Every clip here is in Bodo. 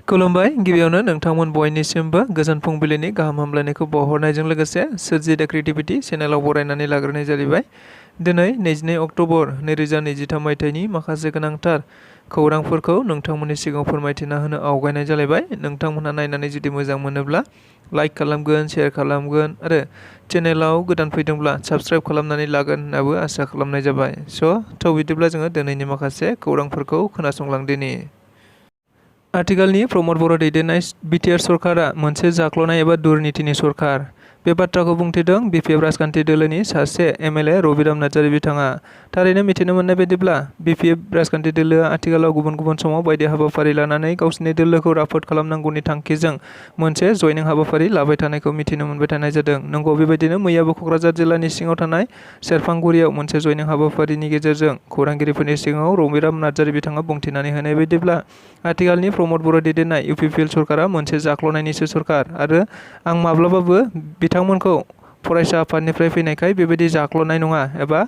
खुलुमबाय गिबियावनो नोंथांमोन बयनिसिमबो गोजोन फुंबिलिनि गाहाम हामलायनायखौ बावहरनायजों लोगोसे सोरजि दा क्रिएटिभिटी चेनेलाव बरायनानै लाग्रोनाय जाहैबाय। दिनै 22 अक्ट'बर 2023 मायथाइनि माखासे गोनांथार खौरांफोरखौ नोंथांमोननि सिगाङाव फोरमायथिना होनो आवगायनाय जालायबाय। नोंथांमोनहा नायनानै जुदि मोजां मोनोब्ला लाइक खालामगोन, शेयार खालामगोन आरो चेनेलाव गोदान फैदोंब्ला साबस्क्राइब खालामनानै लागोन होननाबो आसा खालामनाय जाबाय। बिदिब्ला जोङो दिनैनि माखासे खौरांफोरखौ खोनासंलांदिनि। आथिखालनि प्रमद बर' दैदेननाय बिटिआर सरकारा मोनसे जाख्ल'नाय एबा दुर्नीतिनि सरकार। बे बाथ्राखौ बुंथिदों बिपिएफ राजखान्थि दोलोनि सासे एमएलए रबिराम नार्जारी बिथाङा। थारैनो मिथिनो मोननाय बायदिब्ला बिपिएफ राजखान्थि दोलोआ आथिखालाव गुबुन गुबुन समाव बायदि हाबाफारि लानानै गावसिनि दोलोखौ राफोद खालामनांगौनि थांखिजों मोनसे जयनिं हाबाफारि लाबाय थानायखौ मिथिनो मोनबाय थानाय जादों। नंगौ, बेबायदिनो मैयाबो क'क्राझार जिल्लानि सिङाव थानाय सेरफांगुरियाव मोनसे जयनिं हाबाफारिनि गेजेरजों खौरांगिरिफोरनि सिगाङाव रबिराम नार्जारी बिथाङा बुंथिनानै होनाय बायदिब्ला आथिखालनि प्रमद बर' दैदेननाय इउपिपिएल सरकारा मोनसे जाख्ल'नायनिसो सरकार आरो आं माब्लाबाबो बिथांमोनखौ फरायसा आफादनिफ्राय फैनायखाय बेबायदि जाख्ल'नाय नङा एबा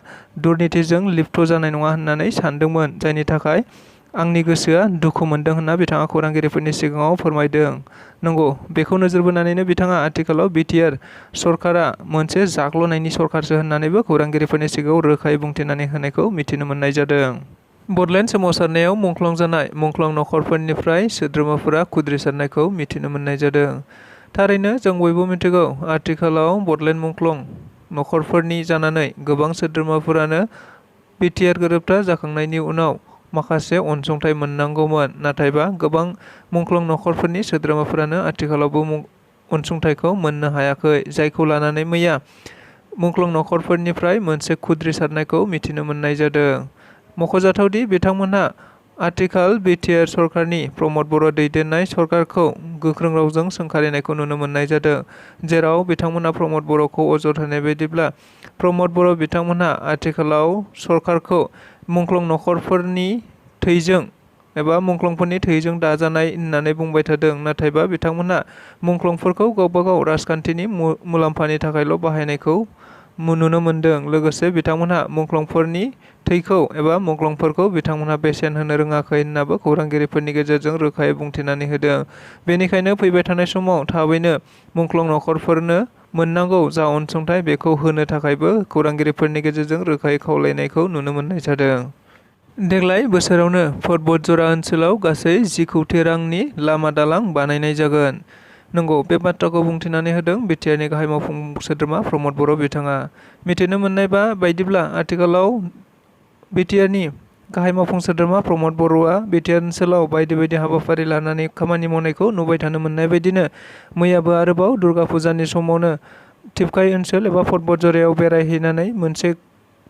दुर्नीतिजों लिप्त जानाय नङा होननानै सानदोंमोन, जायनि थाखाय आंनि गोसोआ दुखु मोनदों होनना बिथाङा खौरांगिरिफोरनि सिगाङाव फोरमायदों। नंगौ, बेखौ नोजोर बोनानैनो बिथाङा आथिखालाव बिटिआर सरकारा मोनसे जाख्ल'नायनि सरकारसो होननानैबो खौरांगिरिफोरनि सिगाङाव रोखायै बुंथिनानै होनायखौ मिथिनो मोननाय जादों। बडलेण्ड सोमावसारनायाव मुंख्लं जानाय मुंख्लं नखरफोरनिफ्राय सोद्रोमाफोरा खुद्रिसारनायखौ मिथिनो मोननाय जादों। थारैनो जों बयबो मिथिगौ, आथिखालाव बडलेण्ड मुंख्लं नखरफोरनि जानानै गोबां सोद्रोमाफोरानो बिटिआर गोरोबथा जाखांनायनि उनाव माखासे अनसुंथाइ मोननांगौमोन, नाथायबा गोबां मुंख्लं नखरफोरनि सोद्रोमाफोरानो आथिखालावबो अनसुंथाइखौ मोननो हायाखै, जायखौ लानानै मैया मुंख्लं नखरफोरनिफ्राय मोनसे खुद्रिसारनायखौ मिथिनो मोननाय जादों। मख'जाथावदि बिथांमोनहा आथिखाल बिटिआर सरकारनि प्रमद बर' दैदेननाय सरकारखौ गोख्रों रावजों सोंखारिनायखौ नुनो मोननाय जादों, जेराव बिथांमोनहा प्रमद बर'खौ अजद होनाय बायदिब्ला प्रमद बर' बिथांमोनहा आथिखालाव सरकारखौ मुंख्लं नखरफोरनि थैजों एबा मुंख्लंफोरनि थैजों दाजानाय होननानै बुंबाय थादों, नाथायबा बिथांमोनहा मुंख्लंफोरखौ गावबागाव राजखान्थिनि मुलाम्फानि थाखायल' बाहायनायखौ नुनो मोनदों। लोगोसे बिथांमोनहा मुंख्लंफोरनि थैखौ एबा मुंख्लंफोरखौ बिथांमोनहा बेसेन होनो रोङाखै होननाबो खौरांगिरिफोरनि गेजेरजों रोखायै बुंथिनानै होदों। बेनिखायनो फैबाय थानाय समाव थाबैनो मुंख्लं नखरफोरनो मोननांगौ जा अनसुंथाइ बेखौ होनो थाखायबो खौरांगिरिफोरनि गेजेरजों रोखायै खावलायनायखौ नुनो मोननाय जादों। देग्लाय बोसोरावनो पर्बतजरा ओनसोलाव गासै 10 कौटि रांनि लामा दालां बानायनाय जागोन। नंगौ, बे बाथ्राखौ बुंथिनानै होदों बिटिआरनि गाहाय मावफुं सोद्रोमा प्रमद बर' बिथाङा। मिथिनो मोननाय बायदिब्ला आथिखालाव बिटिआरनि गाहाय मावफुं सोद्रोमा प्रमद बर'आ बिटिआर ओनसोलाव बायदि बायदि हाबाफारि लानानै खामानि मावनायखौ नुबाय थानो मोननाय बायदिनो मैयाबो आरोबाव दुर्गा फुजानि समावनो टिपकाइ ओनसोल एबा पर्बतजरायाव बेरायहैनानै मोनसे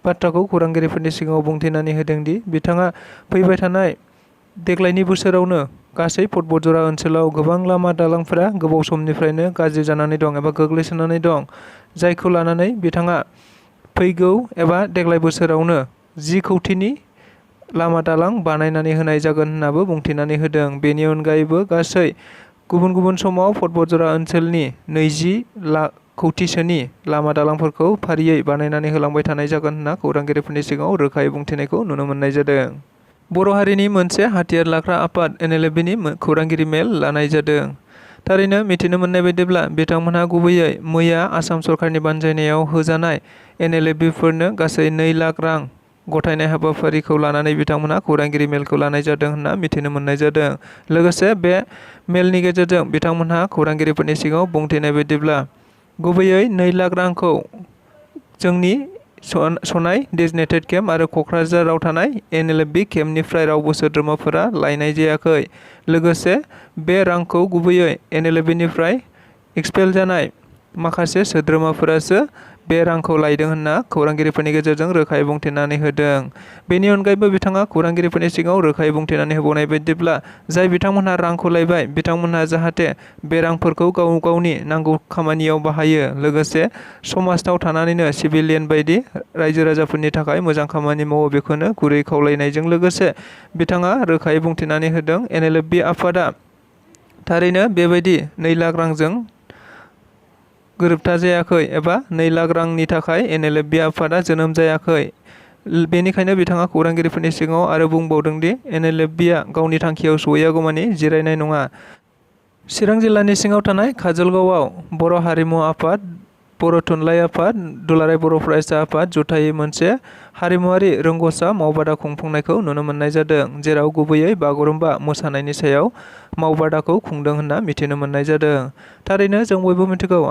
बाथ्राखौ खौरांगिरिफोरनि सिगाङाव बुंथिनानै होदोंदि बिथाङा फैबाय थानाय देग्लायनि बोसोरावनो गासै पर्बतजरा ओनसोलाव गोबां लामा दालांफोरा गोबाव समनिफ्रायनो गाज्रि जानानै दं एबा गोग्लैसोनानै दं, जायखौ लानानै बिथाङा फैगौ एबा देग्लाय बोसोरावनो 10 कौटिनि लामा दालां बानायनानै होनाय जागोन होननाबो बुंथिनानै होदों। बेनि अनगायैबो गासै गुबुन गुबुन समाव पर्बतजरा ओनसोलनि 20 कौटिसोनि लामा दालांफोरखौ फारियै बानायनानै होलांबाय थानाय जागोन होनना खौरांगिरिफोरनि सिगाङाव रोखायै बुंथिनायखौ नुनो मोननाय जादों। बर' हारिनि मोनसे हाथियार लाग्रा आफाद एनएलएफबिनि खौरांगिरि मेल लानाय जादों। थारैनो मिथिनो मोननाय बायदिब्ला बिथांमोनहा गुबैयै मैया आसाम सरकारनि बानजायनायाव होजानाय एनएलएफबिफोरनो गासै 2 लाख रां गथायनाय हाबाफारिखौ लानानै बिथांमोनहा खौरांगिरि मेलखौ लानाय जादों होनना मिथिनो मोननाय जादों। लोगोसे बे मेलनि गेजेरजों बिथांमोनहा खौरांगिरिफोरनि सिगाङाव बुंथिनाय बायदिब्ला गुबैयै 2 लाख रांखौ जोंनि सनाय डेजिगनेटेड केम्प आरो क'क्राझाराव थानाय एनएलएफबि केम्पनिफ्राय रावबो सोद्रोमाफोरा लायनाय जायाखै। लोगोसे बे रांखौ गुबैयै एनएलएफबिनिफ्राय एक्सपेल जानाय माखासे सोद्रोमाफोरासो बे रांखौ लायदों होनना खौरांगिरिफोरनि गेजेरजों रोखायै बुंथिनानै होदों। बेनि अनगायैबो बिथाङा खौरांगिरिफोरनि सिगाङाव रोखायै बुंथिनानै होबावनाय बायदिब्ला जाय बिथांमोनहा रांखौ लायबाय बिथांमोनहा जाहाथे बे रांफोरखौ गाव गावनि नांगौ खामानियाव बाहायो, लोगोसे समाजाव थानानैनो सिभिलियन बायदि रायजो राजाफोरनि थाखाय मोजां खामानि मावो, बेखौनो गुरै खावलायनायजों लोगोसे बिथाङा रोखायै बुंथिनानै होदों एनएलएफबि आफादा थारैनो बेबायदि 2 लाख रांजों गोरोबथा जायाखै एबा 2 लाख रांनि थाखाय एनएलएफबि आफादा जोनोम जायाखै। बेनिखायनो बिथाङा खौरांगिरिफोरनि सिगाङाव आरो बुंबावदोंदि एनएलएफबिआ गावनि थांखियाव सहैयागौमानि जिरायनाय नङा। चिरां जिल्लानि सिङाव थानाय काजलगावआव बर' हारिमु आफाद, बर' थुनलाइ आफाद, दुलाराय बर' फरायसा आफाद जुथायै मोनसे हारिमुआरि रोंग'सा मावबादा खुंफुंनायखौ नुनो मोननाय जादों, जेराव गुबैयै बागुरुम्बा मोसानायनि सायाव मावबादाखौ खुंदों होनना मिथिनो मोननाय जादों। थारैनो जों बयबो मिथिगौ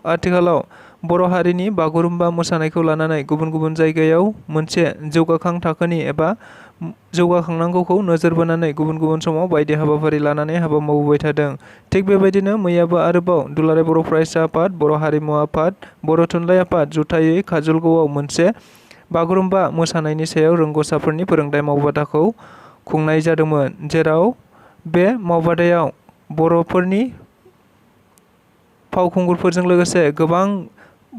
आथिखालाव बर' हारिनि बागुरुम्बा मोसानायखौ लानानै गुबुन गुबुन जायगायाव मोनसे जौगाखां थाखोनि एबा जौगाखांनांगौखौ नोजोर बोनानै गुबुन गुबुन समाव बायदि हाबाफारि लानानै हाबा मावबोबाय थादों। थिग बेबायदिनो मैयाबो आरोबाव दुलाराय बर' फरायसा आफाद, बर' हारिमु आफाद, बर' थुनलाइ आफाद जुथायै काजलगावआव मोनसे बागुरुम्बा मोसानायनि सायाव रोंग'साफोरनि फोरोंथाय मावबादाखौ खुंनाय जादोंमोन, जेराव बे मावबादायाव बर'फोरनि फावखुंगुरफोरजों लोगोसे गोबां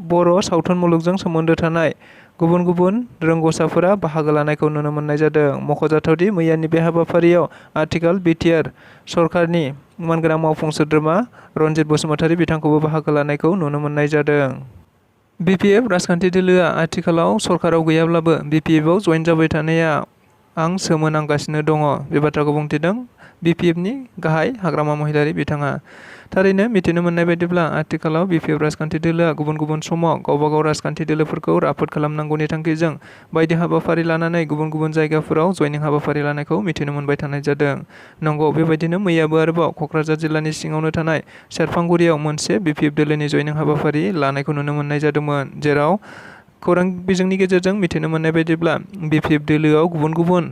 बर' सावथुन मुलुगजों सोमोन्दो थानाय गुबुन गुबुन रोंग'साफोरा बाहागो लानायखौ नुनो मोननाय जादों। मख'जाथावदि मैयानि बे हाबाफारियाव आथिखाल बिटिआर सरकारनि मानगोनां मावफुं सोद्रोमा रनजित बसुमतारी बिथांखौबो बाहागो लानायखौ नुनो मोननाय जादों। बिपिएफ राजखान्थि दोलोआ आथिखालाव सरकाराव गैयाब्लाबो बिपिएफआव जइन जाबाय थानाया आं सोमोनांगासिनो दङ, बे बाथ्राखौ बुंथिदों बिपिएफनि गाहाय हाग्रामा महिलारि बिथाङा। थारैनो मिथिनो मोननाय बायदिब्ला आथिखालाव बिपिएफ राजखान्थि दोलोआ गुबुन गुबुन समाव गावबा गाव राजखान्थि दोलोफोरखौ राफोद खालामनांगौनि थांखिजों बायदि हाबाफारि लानानै गुबुन गुबुन जायगाफोराव जयनिं हाबाफारि लानायखौ मिथिनो मोनबाय थानाय जादों। नंगौ, बेबायदिनो मैयाबो आरोबाव क'क्राझार जिल्लानि सिङावनो थानाय सेरफांगुरियाव मोनसे बिपिएफ दोलोनि जयनिं हाबाफारि लानायखौ नुनो मोननाय जादोंमोन, जेराव खौरां बिजोंनि गेजेरजों मिथिनो मोननाय बायदिब्ला बिपिएफ दोलोआव गुबुन गुबुन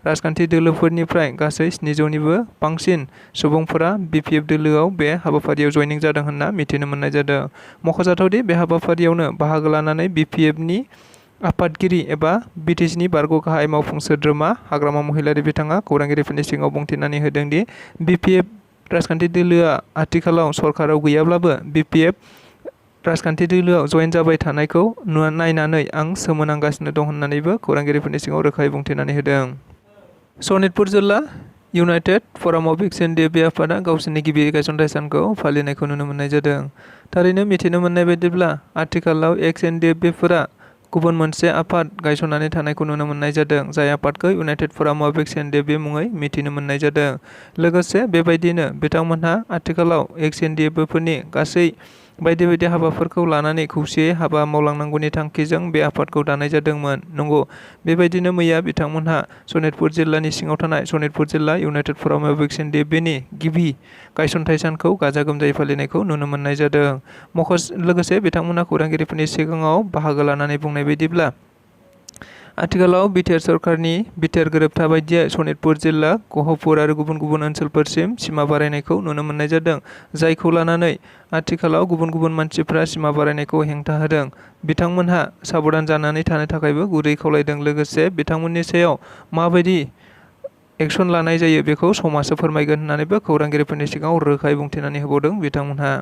राजखान्थि दोलोफोरनिफ्राय गासै 700निबो बांसिन सुबुंफोरा बिपिएफ दोलोआव बे हाबाफारियाव जयनिं जादों होनना मिथिनो मोननाय जादों। मख'जाथावदि बे हाबाफारियावनो बाहागो लानानै बिपिएफनि आफादगिरि एबा बिटिसिनि बारग' गाहाय मावफुं सोद्रोमा हाग्रामा महिलारि बिथाङा खौरांगिरिफोरनि सिगाङाव बुंथिनानै होदों दि बिपिएफ राजखान्थि दोलोआ आथिखालाव सरकाराव गैयाब्लाबो बिपिएफ राजखान्थि दोलोआव जयेन जाबाय थानायखौ नायनानै आं सोमोनांगासिनो दं होननानैबो खौरांगिरिफोरनि सिगाङाव रोखायै बुंथिनानै होदों। सनितपुर जिल्ला इउनाइटेड फराम अफ एक्स एनडिएफबि आफादा गावसोरनि गिबि गायसनथाय सानखौ फालिनायखौ नुनो मोननाय जादों। थारैनो मिथिनो मोननाय बायदिब्ला आथिखालाव एक्स एनडिएफबिफोरा गुबुन मोनसे आफाद गायसननानै थानायखौ नुनो मोननाय जादों, जाय आफादखौ इउनाइटेड फराम अफ एक्स एनडिएफबि मुङै मिथिनो मोननाय जादों। लोगोसे बेबायदिनो बिथांमोनहा आथिखालाव एक्स एनडिएफबिफोरनि गासै बायदि बायदि हाबाफोरखौ लानानै खौसेयै हाबा मावलांनांगौनि थांखिजों बे आफादखौ दानाय जादोंमोन। नंगौ, बेबायदिनो मैया बिथांमोनहा सनितपुर जिल्लानि सिङाव थानाय सनितपुर जिल्ला इउनाइटेड फराम अफ एक्स एनडिएफबिनि गिबि गायसनथाय सानखौ गाजा गोमजायै फालिनायखौ नुनो मोननाय जादों। लोगोसे बिथांमोनहा खौरांगिरिफोरनि सिगाङाव बाहागो लानानै बुंनाय बायदिब्ला आथिखालाव बिटिआर सरकारनि बिथोर गोरोबथा बायदियै सनितपुर जिल्ला, गहपुर आरो गुबुन गुबुन ओनसोलफोरसिम सिमा बारायनायखौ नुनो मोननाय जादों, जायखौ लानानै आथिखालाव गुबुन गुबुन मानसिफ्रा सिमा बारायनायखौ हेंथा होदों। बिथांमोनहा साबधान जानानै थानो थाखायबो गुरै खावलायदों। लोगोसे बिथांमोननि सायाव माबायदि एक्सन लानाय जायो बेखौ समाजआ फोरमायगोन होननानैबो खौरांगिरिफोरनि सिगाङाव रोखायै बुंथिनानै होबावदों बिथांमोनहा।